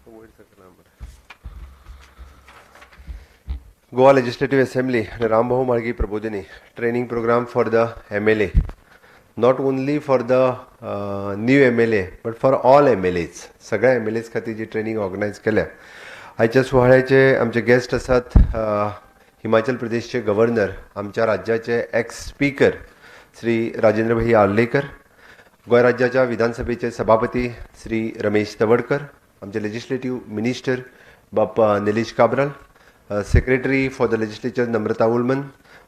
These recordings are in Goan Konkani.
वयर सकयल आं बरें. गोवा लेजिस्लेटीव असेंब्ली आनी Rambhau Mhalgi Prabodhini training program for the MLA, not only for the new MLA but for all MLAs, सगळ्या एमएलएज खातीर जी ट्रेनींग ऑर्गनायज केल्या. आयच्या सुवाळ्याचे आमचे गेस्ट आसात हिमाचल प्रदेशचे गव्हर्नर, आमच्या राज्याचे एक्स स्पीकर श्री राजेंद्र भाई आर्लेकर, गोंय राज्याच्या विधानसभेचे सभापती श्री रमेश तवडकर, आमचे लेजिस्लेटीव मिनिस्टर बाप Nilesh Cabral, secretary for the legislature Namrata Ulman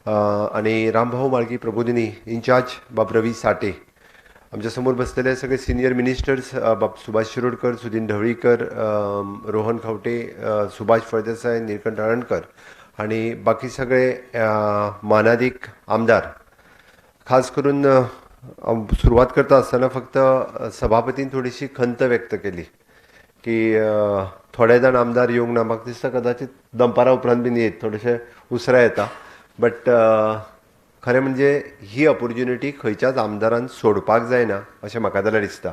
आनी रामभाऊ म्हाळगी प्रबोधिनी इन्चार्ज बाब रवी साठे, आमच्या समोर बसलेले सगळे सिनियर मिनिस्टर्स बाब सुभाष शिरोडकर, सुदीन ढवळीकर, रोहन खंवटे, सुभाष फळदेसाय, निळकंठ हळर्णकर आणि बाकी सगळे मानादीक आमदार. खास करून हांव सुरवात करता आसतना फक्त सभापतीन थोडीशी खंत व्यक्त केली की थोडे जाण आमदार येवंक ना. म्हाका दिसता कदाचित दनपारा उपरांत बीन येत, थोडेशे उसरां येता, बट खरें म्हणजे ही ऑपोर्च्युनिटी खंयच्याच आमदारान सोडपाक जायना अशें म्हाका जाल्यार दिसता.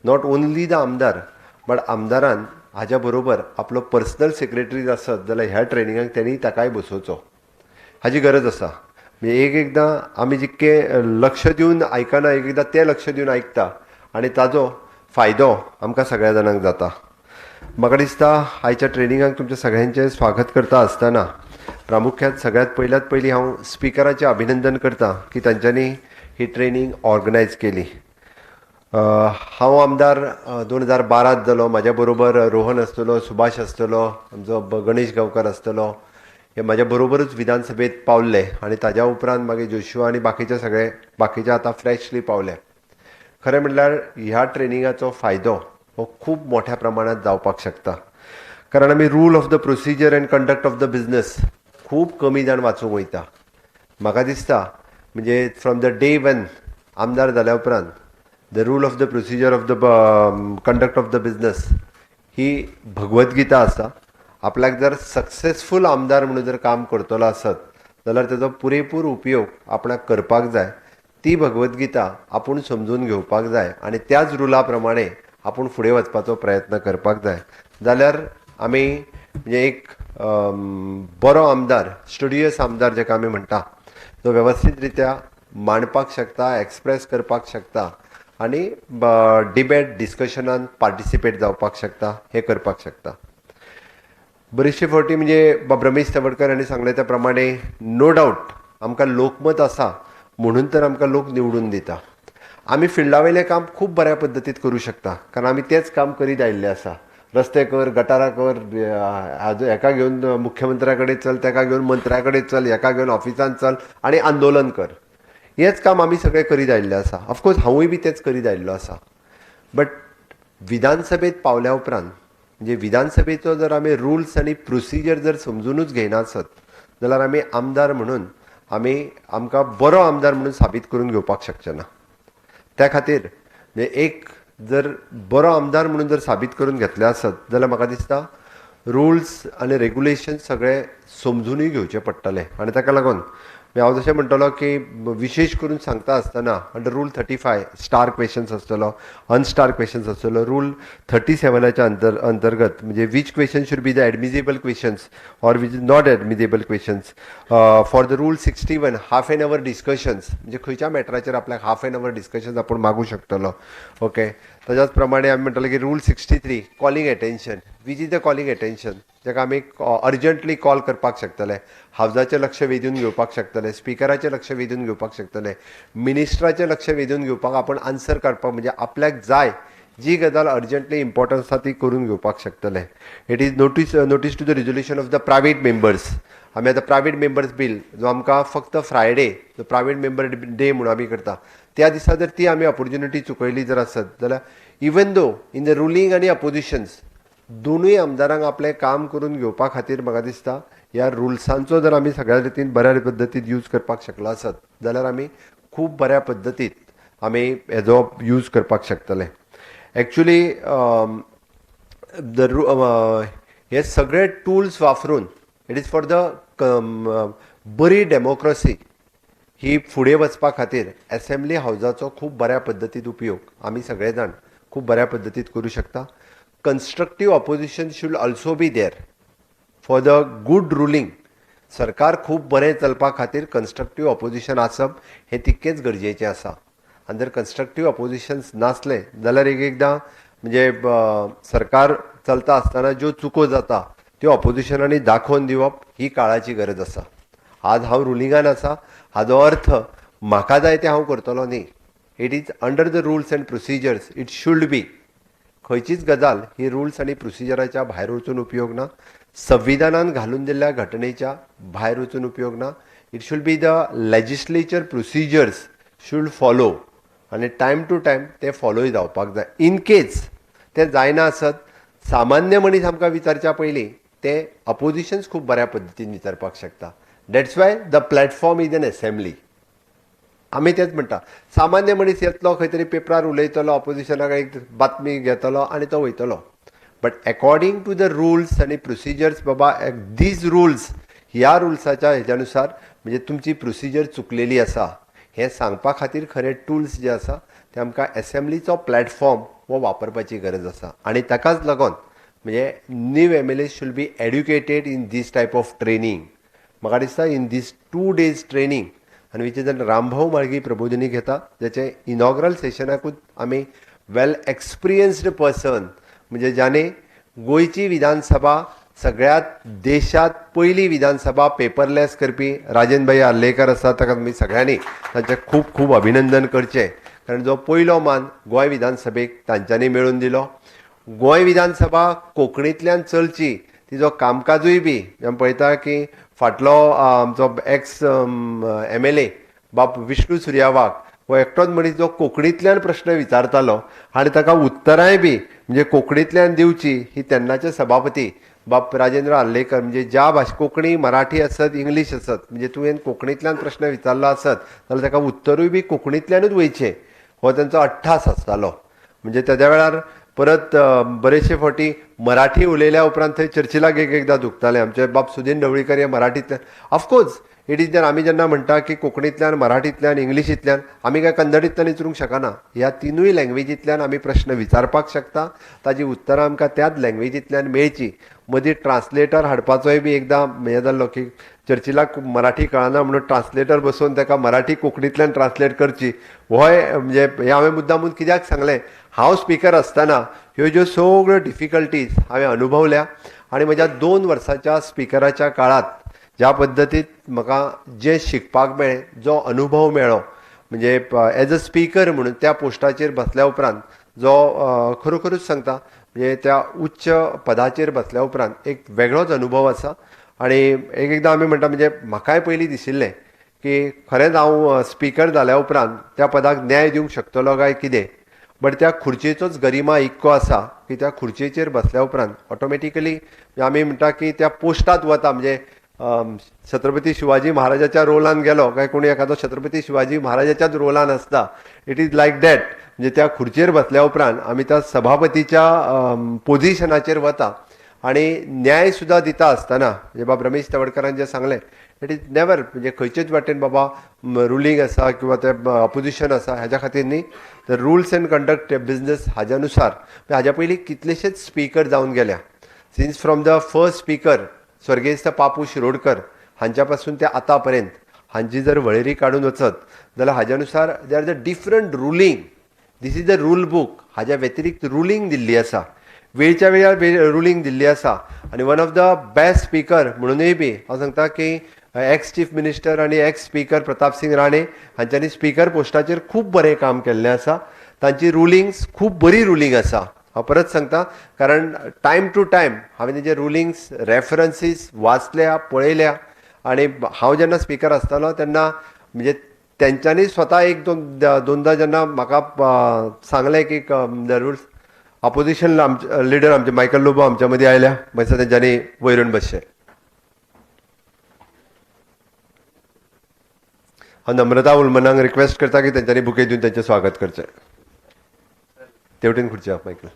Not only the आमदार, बट आमदारान हाज्या बरोबर आपलो पर्सनल सेक्रेटरी आसत जाल्यार ह्या ट्रेनिंगाक तेणी ताकाय बसोवचो, हाजी गरज आसा. म्हणजे एक एकदां आमी जितकें लक्ष दिवन आयकना, एक एकदां तें लक्ष दिवन आयकता आनी ताजो फायदो आमकां सगळ्या जाणांक जाता. म्हाका दिसता आयच्या ट्रेनिंगाक तुमच्या सगळ्यांचें स्वागत करता आसतना प्रामुख्यान सगळ्यांत पयल्यात पयलीं हांव स्पिकराचें अभिनंदन करता की तांच्यांनी ही ट्रेनींग ऑर्गनायज केली. हांव आमदार 2012त जालो. म्हाज्या बरोबर रोहन आसतलो, सुभाष आसतलो, आमचो गणेश गांवकर आसतलो, हे म्हाज्या बरोबरूच विधानसभेत पावल्ले आनी ताज्या उपरांत मागीर जोशुआ आनी बाकीचे सगळे बाकीचे आतां फ्रेशली पावले. खरें म्हणल्यार ह्या ट्रेनिंगाचो फायदो हो खूब मोठ्या प्रमाणात जावपाक शकता, कारण आमी rule of the procedure and conduct of the business खूब कमी जाण वाचूंक वयता. म्हाका दिसता म्हणजे फ्रॉम the day one आमदार जाल्या उपरांत the rule of the procedure of the conduct of the business ही भगवद्गीता आसा. आपल्याक जर सक्सेसफूल आमदार म्हणून जर काम करतलो आसत जाल्यार तेजो पुरेपूर उपयोग आपणाक करपाक जाय. ती भगवद्गीता आपूण समजून घेवपाक जाय आनी त्याच रुला प्रमाणे आपूण फुडें वचपाचो प्रयत्न करपाक जाय, जाल्यार आमी म्हणजे एक बरो आमदार, स्टुडियस आमदार जेका आमी म्हणटा, तो वेवस्थीत रित्या मांडपाक शकता, एक्सप्रेस करपाक शकता आनी डिबेट डिस्कशनान पार्टिसिपेट जावपाक शकता, हें करपाक शकता. बरेचशे फावटी म्हणजे बाब रमेश तवडकर हांणी सांगलें त्या प्रमाणे नो डावट आमकां लोकमत आसा म्हणून तर आमकां लोक निवडून दिता. आमी फिल्डा वयलें काम खूब बऱ्या पद्दतीत करूं शकता, कारण आमी तेंच काम करीत आयिल्ले आसा. रस्ते कर, गटारां कर, हाजो हेका घेवन मुख्यमंत्र्या कडेन चल, तेका घेवन मंत्र्या कडेन चल, हेका घेवन ऑफिसान चल आनी आंदोलन कर, हेंच काम आमी सगळें करीत आयिल्लें आसा. ऑफकोर्स हांवूय बी तेंच करीत आयिल्लो आसा, बट विधानसभेत पावल्या उपरांत म्हणजे विधानसभेचो जर आमी रुल्स आनी प्रोसिजर जर समजुनूच घेयना आसत जाल्यार आमी आमदार म्हणून आमी आमकां बरो आमदार म्हणून साबीत करून घेवपाक शकचे ना. त्या खातीर म्हणजे एक जर बरो आमदार म्हणून जर साबीत करून घेतले आसत जाल्यार म्हाका दिसता रुल्स आनी रेगुलेशन सगळे समजुनूय घेवचे पडटले. आनी ताका लागून हांव जशें म्हणटलो की विशेश करून सांगता आसतना अंडर रूल 35 स्टार क्वेशन्स आसतलो, अनस्टार क्वेशन्स आसतलो, रूल 37च्या अंतर्गत म्हणजे which question should be the admissible questions or which is not admissible questions, for the rule 61 half an hour discussions, म्हणजे खंयच्या मॅटराचेर आपल्याक हाफ एन our discussions आपूण मागूं शकतलो. ओके, ताच्याच प्रमाणे आमी म्हणटले की rule 63 calling attention, which is the calling attention, जाका आमी अर्जंटली कॉल करपाक शकतले, हावजाचें लक्ष वेधून घेवपाक शकतले, स्पिकराचें लक्ष वेधून घेवपाक शकतले, मिनिस्टराचें लक्ष वेधून घेवपाक आपूण आन्सर काडपाक म्हणजे आपल्याक जाय जी गजाल अर्जंटली इम्पॉर्टंट आसा ती करून घेवपाक शकतले. It is notice to the resolution of the private members. आमी आतां प्रायवेट मेंबर्स बील जो आमकां फक्त फ्रायडे जो प्रायवेट मेंबर डे म्हणून आमी करता त्या दिसा जर ती आमी ऑपोर्च्युनिटी चुकयली जर आसत जाल्यार even though in the ruling आनी अपोजिशन्स दोनूय आमदारांक आपलें काम करून घेवपा खातीर म्हाका दिसता ह्या रुल्सांचो जर आमी सगळ्या रितीन बऱ्या पद्दतीन यूज करपाक शकलो आसत जाल्यार आमी खूब बऱ्या पद्दतीन आमी हेजो यूज करपाक शकतले. एक्चुली the हे सगळे टुल्स वापरून it is for the बरी डेमोक्रसी ही फुडें वचपा खातीर एसेंब्ली हावजाचो खूब बऱ्या पद्दतीन उपयोग आमी सगळे जाण खूब बऱ्या पद्दतीन करूं शकता. Constructive opposition should also be there for the good ruling. सरकार खूब बरें चलपा खातीर कन्स्ट्रक्टीव ऑपोजिशन आसप हें तितकेंच गरजेचें आसा. आनी जर कन्स्ट्रक्टीव ऑपोजिशन नासलें जाल्यार एक एकदां म्हणजे सरकार चलता आसतना ज्यो चुको जाता त्यो ऑपोजिशनांनी दाखोवन दिवप ही काळाची गरज आसा. आज हांव रुलिंगान आसा हाजो अर्थ म्हाका जाय तें हांव करतलो न्ही. It is under the rules and procedures, it should be. खंयचीच गजाल ही रुल्स आनी प्रोसिजराच्या भायर वचून उपयोग ना, संविधानान घालून दिल्ल्या घटनेच्या भायर वचून उपयोग ना. It should be the legislature procedures should follow आनी टायम टू टायम ते फॉलोय जावपाक जाय. इन केस तें जायना आसत, सामान्य मनीस आमकां विचारच्या पयलीं ते अपोजिशन्स खूब बऱ्या पद्दतीन विचारपाक शकता. That's why the platform is an assembly. आमी तेंच म्हणटा, सामान्य मनीस येतलो खंय तरी पेपरार उलयतलो, ऑपोजिशनाक एक बातमी घेतलो आनी तो वयतलो. But according to the rules आनी प्रोसिजर्स, बाबा these rules, ह्या रुल्साच्या हेज्या नुसार म्हणजे तुमची प्रोसिजर चुकलेली आसा हें सांगपा खातीर खरें टुल्स जे आसा ते आमकां एसेंब्लीचो प्लॅटफॉर्म हो वापरपाची गरज आसा. आनी ताकाच लागून म्हणजे new MLA should be educated in this type of training. म्हाका दिसता इन these 2 days training आनी which is Rambhau Mhalgi Prabodhini घेता, जाचें इनॉग्रल सेशनाकूच आमी वेल एक्सपिरियन्स्ड पर्सन म्हणजे ज्याने गोंयची विधानसभा सगळ्यात देशात पयली विधानसभा पेपरलेस करपी राजेंद्र भाई आर्लेकर आसा, ताका तुमी सगळ्यांनी तांचें खूब खूब अभिनंदन करचें. कारण जो पयलो मान गोंय विधानसभेक तांच्यांनी मेळोवन दिलो. गोंय विधानसभा कोंकणींतल्यान चलची, तिजो कामकाजूय बी आमी पळयता की फाटलो आमचो एक्स MLA बाब विष्णू सुर्या वाघ हो एकटोच मनीस जो कोंकणींतल्यान प्रश्न विचारतालो आनी ताका उत्तरांय बी म्हणजे कोंकणींतल्यान दिवची ही तेन्नाचे सभापती बाब राजेंद्र आर्लेकर म्हणजे ज्या भाशे कोंकणी मराठी आसत इंग्लीश आसत म्हणजे तुवें कोंकणींतल्यान प्रश्न विचारलो आसत जाल्यार ताका उत्तरूय बी कोंकणींतल्यानूच वयचें, हो तांचो अट्टास आसतालो. म्हणजे तेद्या वेळार परत बरेचशे फावटी मराठी उलयल्या उपरांत थंय चर्चिलाक एक एकदां दुखतालें. आमचे बाब सुदीन ढवळीकर हे मराठींतल्यान, ऑफकोर्स it is जर आमी जेन्ना म्हणटा की कोंकणींतल्यान मराठींतल्यान इंग्लिशींतल्यान, आमी काय कन्नडींतल्यान विचारूंक शकना. ह्या तिनूय लँग्वेजींतल्यान आमी प्रश्न विचारपाक शकता, ताजी उत्तरां आमकां त्याच लँग्वेजींतल्यान मेळची. मदीं ट्रान्सलेटर हाडपाचोय बी एकदां हें जाल्लो की चर्चिलाक मराठी कळना म्हणून ट्रान्सलेटर बसोवन ताका मराठी कोंकणींतल्यान ट्रान्सलेट करची. होय म्हणजे हें हांवें मुद्दामून कित्याक सांगलें, हांव स्पिकर आसतना ह्यो ज्यो सगळ्यो डिफिकल्टीज हांवें अनुभवल्या आनी म्हज्या 2 वर्साच्या स्पिकराच्या काळांत ज्या पद्दतीत म्हाका जें शिकपाक मेळ्ळें, जो अनुभव मेळ्ळो म्हणजे एज अ स्पिकर म्हणून त्या पोस्टाचेर बसल्या उपरांत जो खरोखरूच सांगता म्हणजे त्या उच्च पदाचेर बसल्या उपरांत एक वेगळोच अनुभव आसा. आनी एक एकदां आमी म्हणटा म्हणजे म्हाकाय पयलीं दिशिल्लें की खरेंच हांव स्पिकर जाल्या उपरांत त्या पदाक न्याय दिवंक शकतलो काय कितें, बट त्या खुर्चेचोच गरिमा इतको आसा की त्या खुर्चेचेर बसल्या उपरांत ऑटोमॅटिकली आमी म्हणटा की त्या पोस्टात वता. म्हणजे छत्रपती शिवाजी महाराजाच्या रोलान गेलो काय कोणी एखादो छत्रपती शिवाजी महाराजाच्याच रोलान आसता. It is like that. म्हणजे त्या खुर्चेर बसल्या उपरांत आमी त्या सभापतीच्या पोजिशनाचेर वता आनी न्याय सुद्दां दिता आसतना म्हणजे बाब रमेश तवडकरान जें सांगलें it is never म्हणजे खंयचेच वाटेन बाबा रुलींग आसा किंवा ते ऑपोजिशन आसा ह्याच्या खातीर न्ही, the rules and conduct business हाज्या नुसार हाज्या पयलीं कितलेशेच स्पिकर जावन गेल्या. Since from the first speaker स्वर्गेस्त पापू शिरोडकर हांच्या पासून ते आतां पर्यंत हांची जर वळेरी काडून वचत जाल्यार हाज्या नुसार there is a different ruling. This is the rule book. हाज्या व्यतिरिक्त रुलींग दिल्ली आसा, वेळच्या वेळार रुलींग दिल्ली आसा. आनी one of the best speaker म्हणूनय बी हांव सांगता की एक्स चीफ मिनिस्टर आनी एक्स स्पिकर प्रतापसिंग राणे हांच्यांनी स्पिकर पोस्टाचेर खूब बरें काम केल्लें आसा. तांची रुलिंग्स खूब बरी रुलींग आसा. हांव परत सांगता कारण टायम टू टायम हांवें तेजे रुलिंग्स रेफरन्सीस वाचल्या, पळयल्या. आनी हांव जेन्ना स्पिकर आसतालो तेन्ना म्हणजे तेंच्यांनी स्वता एक दोनदां जेन्ना म्हाका सांगलें की the rules opposition आमचे लिडर आमचे मायकल लोबो आमच्या मदीं आयल्या मातसो तेंच्यांनी वयर बसचें. हांव नम्रता उलमनाक रिक्वेस्ट करता की तेंच्यांनी बुके दिवन तेंचें स्वागत करचें. तेवटेन खुर्ची मायकल.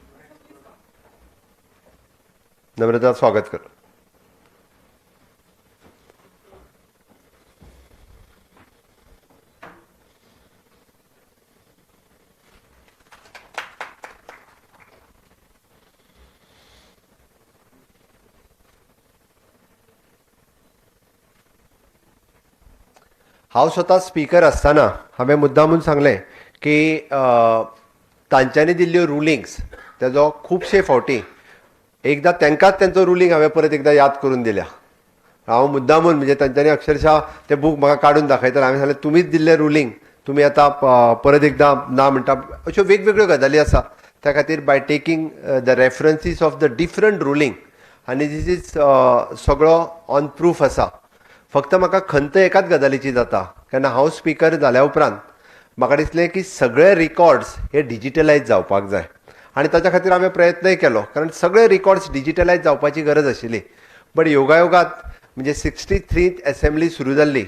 नम्रता स्वागत कर. हांव स्वता स्पिकर आसतना हांवें मुद्दामून सांगलें की तांच्यांनी दिल्ल्यो रुलिंग्स तेजो खुबशे फावटी एकदां तांकांच तेंचो रुलींग हांवें परत एकदां याद करून दिल्या. हांव मुद्दामून म्हणजे तांच्यांनी अक्षरशः ते बूक म्हाका काडून दाखयतना हांवें सांगलें, तुमीच दिल्लें रुलींग तुमी आतां परत एकदां ना म्हणटा. अश्यो वेगवेगळ्यो गजाली आसा. त्या खातीर by taking the references of the different ruling आनी दीस is सगळो ऑन प्रूफ आसा. फक्त म्हाका खंत एकाच गजालीची जाता, केन्ना हांव स्पिकर जाल्या उपरांत म्हाका दिसलें की सगळे रिकॉर्ड्स हे डिजिटलायज जावपाक जाय आनी ताच्या खातीर हांवें प्रयत्नय केलो, कारण सगळे रिकॉर्ड्स डिजिटलायज जावपाची गरज आशिल्ली. बट योगायोगात म्हणजे 63th assembly सुरू जाल्ली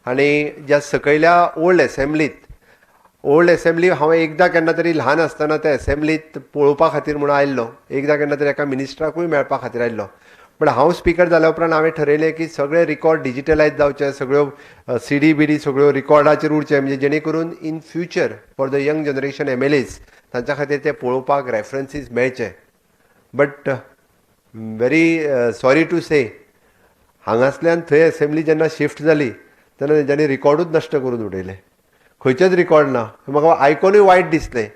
आनी ज्या सकयल्या ओल्ड एसेंब्ली हांव एकदां केन्ना तरी ल्हान आसतना त्या एसेंब्लीत पळोवपा खातीर म्हणून आयल्लो, एकदां केन्ना तरी एका मिनिस्टराकूय मेळपा खातीर आयल्लो. बट हांव स्पिकर जाल्या उपरांत हांवें ठरयलें की सगळे रिकॉर्ड डिजिटलायज जावचे, सगळ्यो सीडी बिडी सगळ्यो रिकॉर्डाचेर उरचे, म्हणजे जेणे करून in future for the young generation MLAs तांच्या खातीर ते पळोवपाक रेफरन्सीस मेळचे. But very sorry to say, हांगासल्यान थंय एसेंब्ली जेन्ना शिफ्ट जाली तेन्ना तेंच्यांनी रिकॉर्डूच नश्ट करून उडयले, खंयचेच रिकॉर्ड ना. म्हाका आयकोनूय वायट दिसलें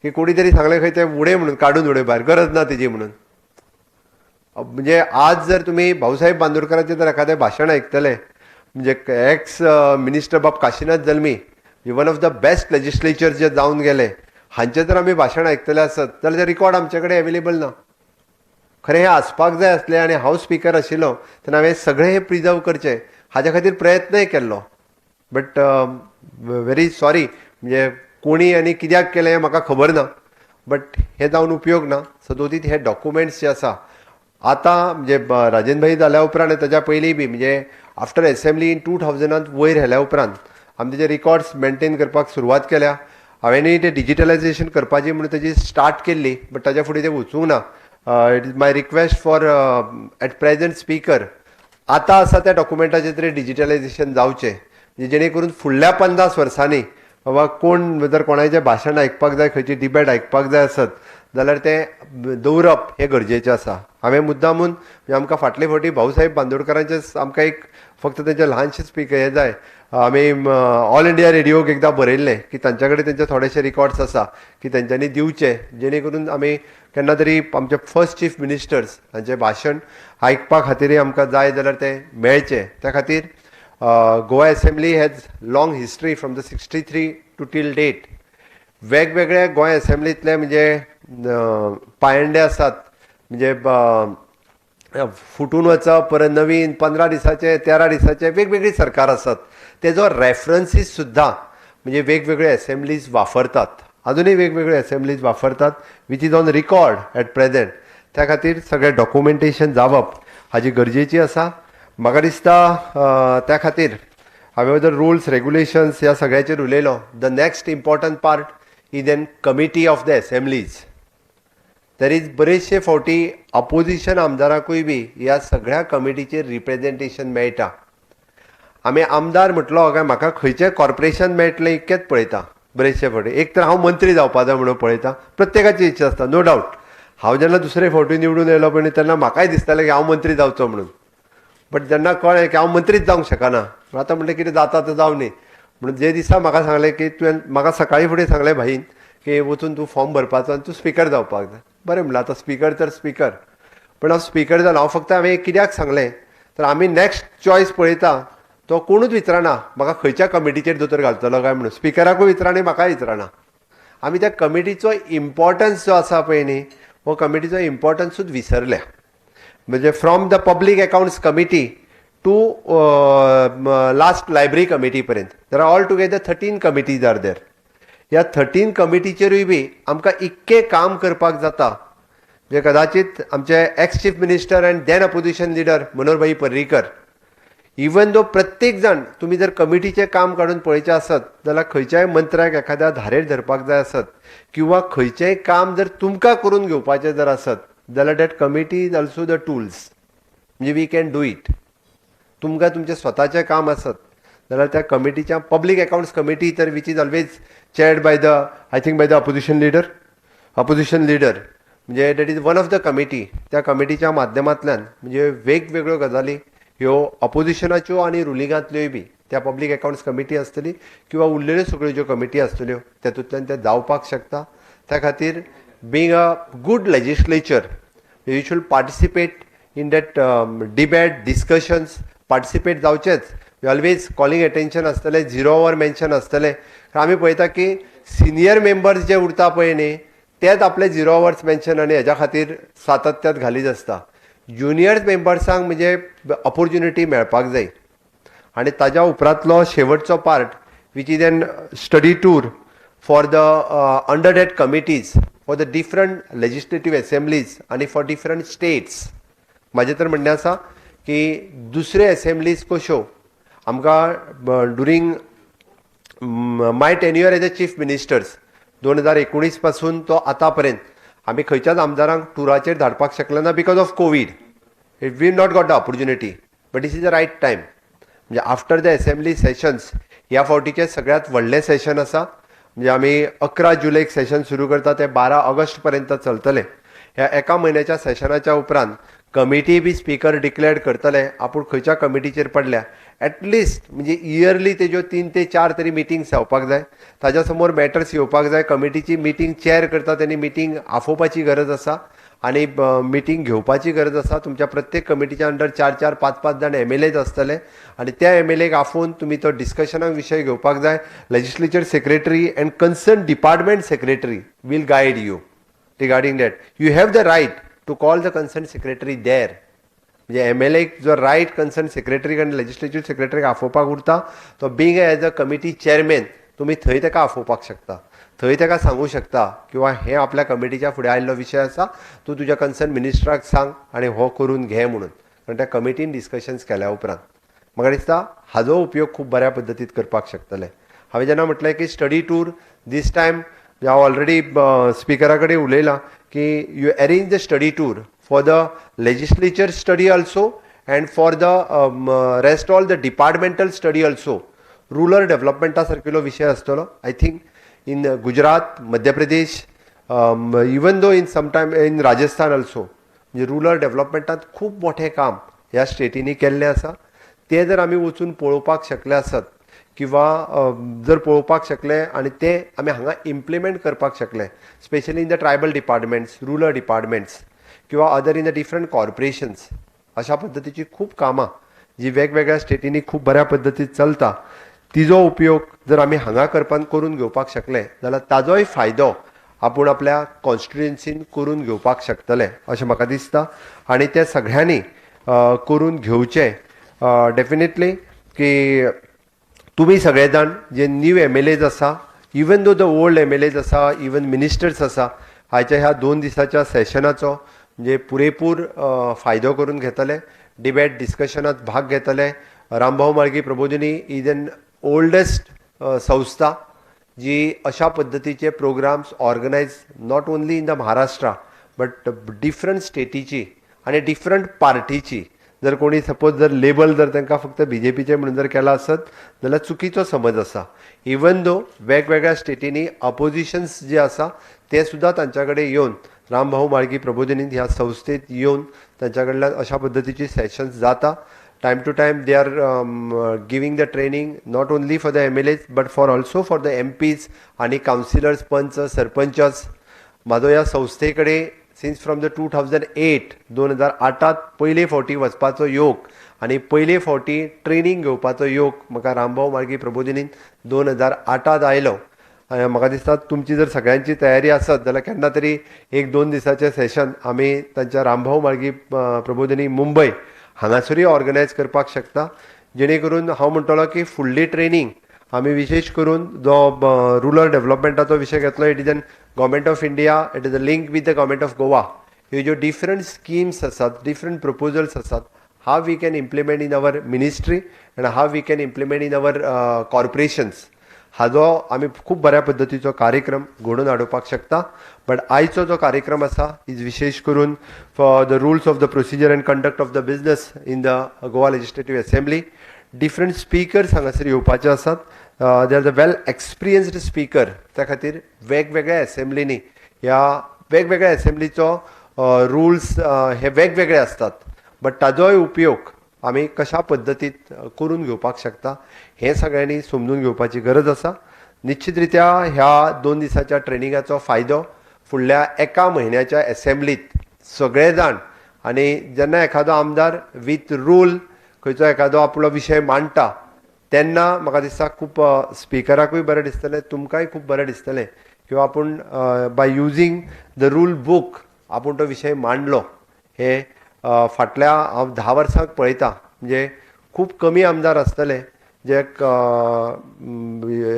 की कोणी तरी सांगलें खंय ते उडय म्हणून, काडून उडय भायर, गरज ना तेजी म्हणून. म्हणजे आज जर तुमी भाऊसाहेब बांदोडकराचें जर एखादें भाशण आयकतले, म्हणजे एक्स मिनिस्टर बाब काशिनाथ जल्मी, one of the best legislature जे जावन गेले, हांचें जर आमी भाशण आयकतले आसत जाल्यार ते रिकॉर्ड आमचे कडेन एवेलेबल ना. खरें हें आसपाक जाय आसलें आनी हांव स्पिकर आशिल्लो तेन्ना हांवें सगळें हें प्रिजर्व करचें हाज्या खातीर प्रयत्नय केल्लो. बट व्हेरी सॉरी, म्हणजे कोणी आनी कित्याक केलें हें म्हाका खबर ना, बट हें जावन उपयोग ना. सदोदीत हे डॉक्युमेंट्स जे आसा आतां म्हणजे राजेंद्र भाई जाल्या उपरांत आनी ताच्या पयलीं बी, म्हणजे आफ्टर एसेंब्ली इन 2000 वयर व्हेल्या उपरांत आमी तेजे रिकॉर्ड्स मेनटेन करपाक सुरवात केल्या. हांवेंनूय तें डिजिटलायजेशन करपाची म्हणून तेजी स्टार्ट केल्ली, बट ताच्या फुडें तें वचूंक ना. It is my request for at present speaker, आतां आसा त्या डॉक्युमेंटाचें तरी डिजिटलायजेशन जावचें, म्हणजे जेणे करून फुडल्या 50 वर्सांनी बाबा कोण जर कोणाचें भाशण आयकपाक जाय, खंयची डिबेट आयकपाक जाय आसत जाल्यार तें दवरप हें गरजेचें आसा. हांवें मुद्दामून म्हणजे आमकां फाटले फावटी भाऊसाहेब बांदोडकरांचें आमकां एक फक्त तेंचें ल्हानशें स्पीक हें जाय, आमी ऑल इंडिया रेडियोक एकदां बरयल्लें की तांच्या कडेन तेंचे थोडेशे रिकॉर्ड्स आसा की तेंच्यांनी दिवचे, जेणे करून आमी केन्ना तरी आमचे फर्स्ट चीफ मिनिस्टर्स हांचें भाशण आयकपा खातीरय आमकां जाय जाल्यार तें मेळचें. त्या खातीर Goa Assembly has long history from the 63 to till date. वेगवेगळे गोंय एसेंब्लींतले म्हणजे पायंडे आसात, म्हणजे फुटून वचप, परत नवीन 15 दिसाचे, 13 दिसाचे वेगवेगळी सरकार आसात, तेजो रेफरन्सीस सुद्दां म्हणजे वेगवेगळे एसेंब्लीज वापरतात, अजुनूय वेगवेगळे एसेंब्लीज वापरतात, which is on record at present. त्या खातीर सगळें डॉक्युमेंटेशन जावप हाजी गरजेची आसा. म्हाका दिसता त्या खातीर हांवें जर रुल्स रेगुलेशन्स ह्या सगळ्याचेर उलयलो. The next important part is an committee of the assemblies. तरी बरेचशे फावटी अपोजिशन आमदाराकूय बी ह्या सगळ्या कमिटीचेर रिप्रेजेंटेशन मेळटा. आमी आमदार म्हटलो काय म्हाका खंयचें कॉर्पोरेशन मेळटलें इतकेंच पळयता बरेचशे फावटी. एक तर हांव मंत्री जावपा जाय म्हणून पळयता, प्रत्येकाची इच्छा आसता, नो डावट. हांव जेन्ना दुसरे फावटी निवडून येयलो पळय तेन्ना म्हाकाय दिसतालें की हांव मंत्री जावचो म्हणून, बट जेन्ना कळ्ळें की हांव मंत्रीच जावंक शकना, आतां म्हणलें कितें जाता तें जावं न्ही म्हणून. जे दिसा म्हाका सांगलें की तुवें म्हाका सकाळीं फुडें सांगलें भाईन की वचून तूं फॉर्म भरपाचो आनी तूं स्पिकर जावपाक जाय. बरें म्हणलें, आतां स्पिकर तर स्पिकर. पण हांव स्पिकर जालो. हांव फक्त हांवें कित्याक सांगलें तर आमी नॅक्स्ट चॉयस पळयता तो कोणूच विचारना म्हाका खंयच्या कमिटीचेर दोतोर घालतलो काय म्हणून, स्पिकराकूय विचारना, म्हाकाय विचारना. आमी त्या कमिटीचो इम्पॉर्टन्स जो आसा पळय न्ही, हो कमिटीचो इम्पॉर्टन्सूच विसरल्या. म्हणजे from the public accounts committee to last library committee पर्यंत there are all together 13 committees are there. ह्या 13 कमिटीचेरूय बी आमकां इतकें काम करपाक जाता, म्हणजे कदाचित आमचे ex chief minister and then opposition leader Manohar Parrikar, even though प्रत्येक जाण तुमी जर कमिटीचें काम काडून पळयचें आसत जाल्यार खंयच्याय मंत्र्याक एखाद्या धारेर धरपाक जाय आसत किंवा खंयचेंय काम जर तुमकां करून घेवपाचें जर आसत जाल्यार that committee is also the tools, म्हणजे we can do it. तुमकां तुमचें स्वताचें काम आसत जाल्यार त्या कमिटीच्या पब्लीक अकावंट्स कमिटी तर which is always chaired by the, I think, by the opposition leader, म्हणजे that is one of the committee. त्या कमिटीच्या माध्यमांतल्यान म्हणजे वेगवेगळ्यो गजाली ह्यो अपोजिशनाच्यो आनी रुलिंगांतल्योय बी त्या त्या पब्लीक अकावंट्स कमिटी आसतली किंवा उरलेल्यो सगळ्यो ज्यो कमिटी आसतल्यो तातूंतल्यान ते जावपाक शकता. त्या खातीर being a good legislature, you should participate in that debate, discussions. Participate जावचेच. ऑलवेज कॉलिंग एटेन्शन आसतलें, झिरो our mention आसतलें. आमी पळयता की सिनियर मेंबर्स जे उरता पळय न्ही, तेच आपले झिरो आवर्स मेन्शन आनी हेज्या खातीर सातत्यात घालीत आसता. ज्युनियर मेंबर्सांक म्हणजे ऑपोर्च्युनिटी मेळपाक जाय. आनी ताज्या उपरांतलो शेवटचो part, which is an study tour for the under that committees for the different legislative assemblies आनी फॉर डिफरंट स्टेट्स. म्हाजें तर म्हणणें आसा की दुसरे एसेंब्लीज कश्यो आमकां during my tenure as a chief ministers, 2019 पासून तो आतां पर्यंत आमी खंयच्याच आमदारांक टुराचेर धाडपाक शकले ना because of Covid. It we not got the opportunity, but this is the right time. म्हणजे आफ्टर the assembly sessions, ह्या फावटीचें सगळ्यांत व्हडलें सेशन आसा. म्हणजे आमी 11 जुलैक सेशन सुरू करता, ते 12 ऑगस्ट पर्यंत चलतलें. ह्या एका म्हयन्याच्या सेशनाच्या उपरांत कमिटी बी स्पीकर डिक्लेअर करतले आपूण खंयच्या कमिटीचेर पडल्या. एटलिस्ट म्हणजे इयरली तेज्यो तीन ते चार तरी मिटिंग्स जावपाक जाय. ताज्या समोर मॅटर्स येवपाक जाय. कमिटीची मिटींग चेअर करता तेणी मिटींग आफोवपाची गरज आसा आनी मिटींग घेवपाची गरज आसा. तुमच्या प्रत्येक कमिटीच्या अंडर चार चार, पांच पांच जाण एमएलएज आसतले आनी त्या एमएलएक आफोवन तुमी तो डिस्कशनाक विशय घेवपाक जाय. Legislature secretary and concern department secretary will guide you regarding that. You have the right to call the concern secretary there. म्हणजे एमएलएक जो रायट कन्सर्न सेक्रेटरी आनी लेजिस्लेचर सेक्रेटरीक आफोवपाक उरता, तो being as a committee chairman तुमी थंय ताका आफोवपाक शकता, थंय ताका सांगू शकता किंवा हें आपल्या कमिटीच्या फुडें आयिल्लो विशय आसा, तूं तुज्या कन्सर्न मिनिस्टराक सांग आनी हो करून घे म्हणून. कारण त्या कमिटीन डिस्कशन्स केल्या उपरांत म्हाका दिसता हाजो उपयोग खूब बऱ्या पद्दतीन करपाक शकतले. हांवें जेन्ना म्हटलें की स्टडी टूर, दीस टायम हांव ऑलरेडी स्पिकरा कडेन उलयलां की you arrange the study tour for the legislature study also and for the rest all the departmental study also. Rural डेव्हलपमेंटा सारकिलो विशय आसतलो. I think in Gujarat, Madhya Pradesh, even though in sometime in Rajasthan also, म्हणजे रुरल डेव्हलपमेंटात खूब मोठें काम ह्या स्टेटींनी केल्लें आसा. तें जर आमी वचून पळोवपाक शकले आसत किंवा जर पळोवपाक शकले आनी ते आमी हांगा इम्प्लिमेंट करपाक शकले, specially in the tribal departments, rural departments किंवा other in the different corporations, अशा पद्दतीची खूब कामां जी वेगवेगळ्या स्टेटींनी खूब बऱ्या पद्दतीन चलता, तिजो उपयोग जर आमी हांगा करपान करून घेवपाक शकले जाल्यार ताजोय फायदो आपूण आपल्या कॉन्स्टिट्युएन्सीन करून घेवपाक शकतले अशें म्हाका दिसता. आनी ते सगळ्यांनी करून घेवचें. डेफिनेटली की तुमी सगळे जाण जे न्यू एमएलएज आसा, even though the old MLAs आसा, इवन मिनिस्टर्स आसा, हाच्या ह्या 2 दिसाच्या सेशनाचो म्हणजे पुरेपूर फायदो करून घेतले, डिबेट डिस्कशनात भाग घेतले. Rambhau Mhalgi Prabodhini is an oldest संस्था जी अशा पद्दतीचे programs organize not only in the Maharashtra but different स्टेटीची आनी डिफरंट पार्टीची. जर कोणी सपोज जर लेबल जर तांकां फक्त बीजेपीचे म्हणून जर केला आसत जाल्यार चुकीचो समज आसा. इवन दो वेगवेगळ्या स्टेटींनी अपोजिशन्स जे आसा ते सुद्दां तांच्या कडेन येवन रामभाऊ म्हाळगी प्रबोधिनी ह्या संस्थेत येवन तांच्या कडल्यान अशा पद्दतीची सेशन्स जाता. Time to time they are giving the training not only for the MLAs but for also for the MPs आनी कावन्सिलर्स, पंच, सरपंचस. म्हाजो ह्या संस्थे कडेन since from the 2008, 2008त पयले फावटी वचपाचो योग आनी पयले फावटी ट्रेनींग घेवपाचो योग म्हाका रामभाऊ म्हाळगी प्रबोधिनीन 2008त आयलो. आनी म्हाका दिसता तुमची जर सगळ्यांची तयारी आसत जाल्यार केन्ना तरी एक दोन दिसाचें सेशन आमी तांच्या रामभाऊ म्हाळगी प्रबोधिनी मुंबय हांगासरूय ऑर्गनायज करपाक शकता, जेणे करून हांव म्हणटलो की फुडली ट्रेनींग आमी विशेश करून जो रुरल डेव्हलपमेंटाचो विशय घेतलो, it is an Government of India, it is a link with the Government of Goa. ह्यो ज्यो डिफरंट स्किम्स आसात, डिफरंट प्रपोजल्स आसात, how we can implement in our ministry and how we can implement in our corporations, हाजो आमी खूब बऱ्या पद्दतीचो कार्यक्रम घडोवन हाडोवपाक शकता. बट आयचो जो कार्यक्रम आसा is विशेश करून for the rules of the procedure and conduct of the business in the Goa Legislative Assembly. Different speakers हांगासर येवपाचे आसात. They are the well experienced speaker. त्या खातीर वेगवेगळ्या एसेंब्लीनी, ह्या वेगवेगळ्या एसेंब्लीचो रुल्स हे वेगवेगळे आसतात, बट ताजोय उपयोग आमी कशा पद्दतीत करून घेवपाक शकता हें सगळ्यांनी समजून घेवपाची गरज आसा. निश्चित रित्या ह्या 2 दिसाच्या ट्रेनिंगाचो फायदो फुडल्या एका म्हयन्याच्या एसेंब्लीत सगळे जाण, आनी जेन्ना एखादो आमदार विथ रूल खंयचो एखादो आपलो विशय मांडटा तेन्ना म्हाका दिसता खूब स्पिकराकूय बरें दिसतलें, तुमकांय खूब बरें दिसतलें किंवा आपूण by using the rule book आपूण तो विशय मांडलो. हे फाटल्या हांव 10 वर्सांक पळयता, म्हणजे खूब कमी आमदार आसतले जे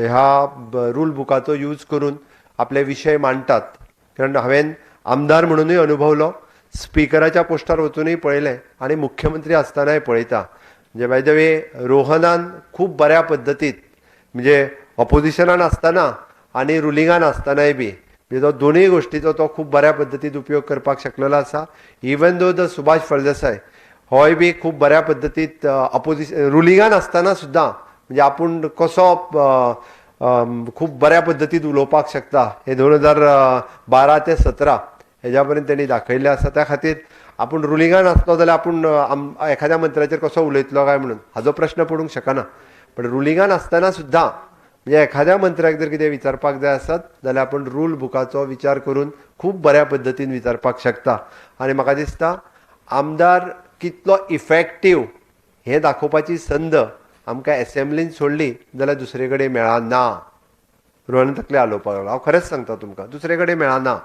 ह्या रूल बुकाचो यूज करून आपले विशय मांडटात. कारण हांवें आमदार म्हणुनूय अनुभवलो, स्पिकराच्या पोस्टार वचुनूय पळयलें आनी मुख्यमंत्री आसतनाय पळयता. म्हणजे बाय the way रोहनान खूब बऱ्या पद्दतीत म्हणजे ऑपोजिशनान आसतना आनी रुलिंगान आसतनाय बी म्हणजे तो दोनूय गोश्टीचो तो खूब बऱ्या पद्दतीत उपयोग करपाक शकलेलो आसा. Even though the Subhash Phaldesai होय बी खूब बऱ्या पद्दतीत ऑपोजिशन रुलिंगान आसतना सुद्दां म्हणजे आपूण कसो खूब बऱ्या पद्दतीत उलोवपाक शकता हे 2012 ते 17 हेज्या पर्यंत तेणी दाखयल्लें आसा. त्या खातीर आपूण रुलिंगान आसलो जाल्यार आपूण एखाद्या मंत्र्याचेर कसो उलयतलो काय म्हणून हाजो प्रश्न पडूंक शकना, पण रुलिंगान आसतना सुद्दां म्हणजे एखाद्या मंत्र्याक जर कितें विचारपाक जाय आसत जाल्यार आपूण रूल बुकाचो विचार करून खूब बऱ्या पद्दतीन विचारपाक शकता. आनी म्हाका दिसता आमदार कितलो इफेक्टीव हें दाखोवपाची संद आमकां एसेंब्लीन सोडली जाल्यार दुसरे कडेन मेळना. रोहन तकले आलोवपाक लागलो, हांव खरेंच सांगता तुमकां, दुसरे कडेन मेळना.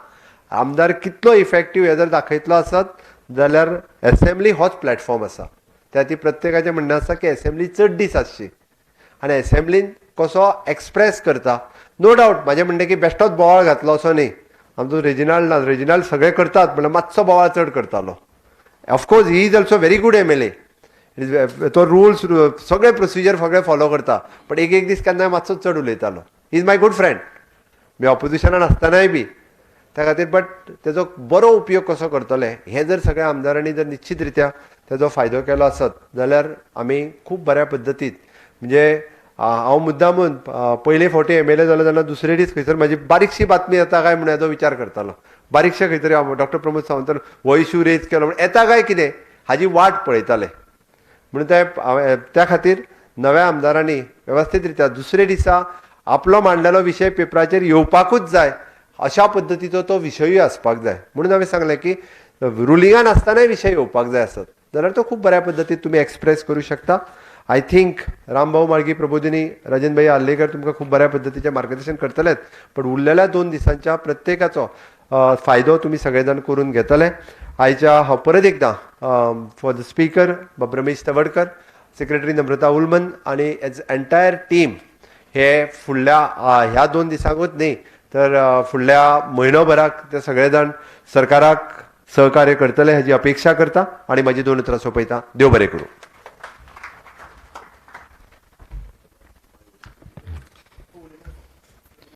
आमदार कितलो इफेक्टीव हें जर दाखयतलो आसत जाल्यार एसेंब्ली होच प्लॅटफॉर्म आसा. त्या खातीर प्रत्येकाचें म्हणणें आसा की एसेंब्ली चड दीस आसची आनी एसेंब्लीन कसो एक्सप्रेस करता. नो डावट म्हाजें म्हणणें की बेश्टोच बोवाळ घातलो असो न्ही, आमचो रेजिनाल्ड ना, रेजिनाल्ड सगळें करतात म्हणल्यार मातसो बोवाळ चड करतालो. Of course he is also very good MLA, तो रुल्स सगळे प्रोसिजर सगळे फॉलो करता, पण एक एक दीस केन्नाय मातसो चड उलयतालो. He is my good friend, मी ऑपोजिशनान आसतनाय बी त्या खातीर, बट तेजो बरो उपयोग कसो करतले हें जर सगळ्या आमदारांनी जर निश्चित रित्या तेजो फायदो केलो आसत जाल्यार आमी खूब बऱ्या पद्दतीत म्हणजे हांव मुद्दामून पयले फावटी एमएलए जालो तेन्ना दुसरे दीस खंयसर म्हाजी बारीकशी बातमी येता काय म्हणून हेजो विचार करतालो. बारीकशे खंय तरी हांव डॉक्टर प्रमोद सावंतान हो इशू रेज केलो म्हण येता काय कितें हाजी वाट पळयताले. म्हणून ते त्या खातीर नव्या आमदारांनी वेवस्थीत रित्या दुसरे दिसा आपलो मांडलेलो विशय पेपराचेर येवपाकूच जाय अशा पद्दतीचो तो विशयूय आसपाक जाय. म्हणून हांवें सांगलें की रुलिंगान आसतनाय विशय येवपाक जाय आसत जाल्यार तो खूब बऱ्या पद्दतीन तुमी एक्सप्रेस करूं शकता. I think Rambhau Mhalgi Prabodhini, Rajan भाई आर्लेकर तुमकां खूब बऱ्या पद्दतीचें मार्गदर्शन करतलेच, पण उरलेल्या 2 दिसांच्या प्रत्येकाचो फायदो तुमी सगळे जाण करून घेतले. आयच्या हांव परत एकदां for the speaker Ramesh Tawadkar, secretary Namrata Ulman आनी एज एंटायर टीम हे फुडल्या ह्या 2 दिसांकूच न्ही तर फुडल्या म्हयनोभराक ते सगळे जाण सरकाराक सहकार्य करतले हेजी अपेक्षा करता आनी म्हाजी 2 उतरां सोंपयता. देव बरें करूं.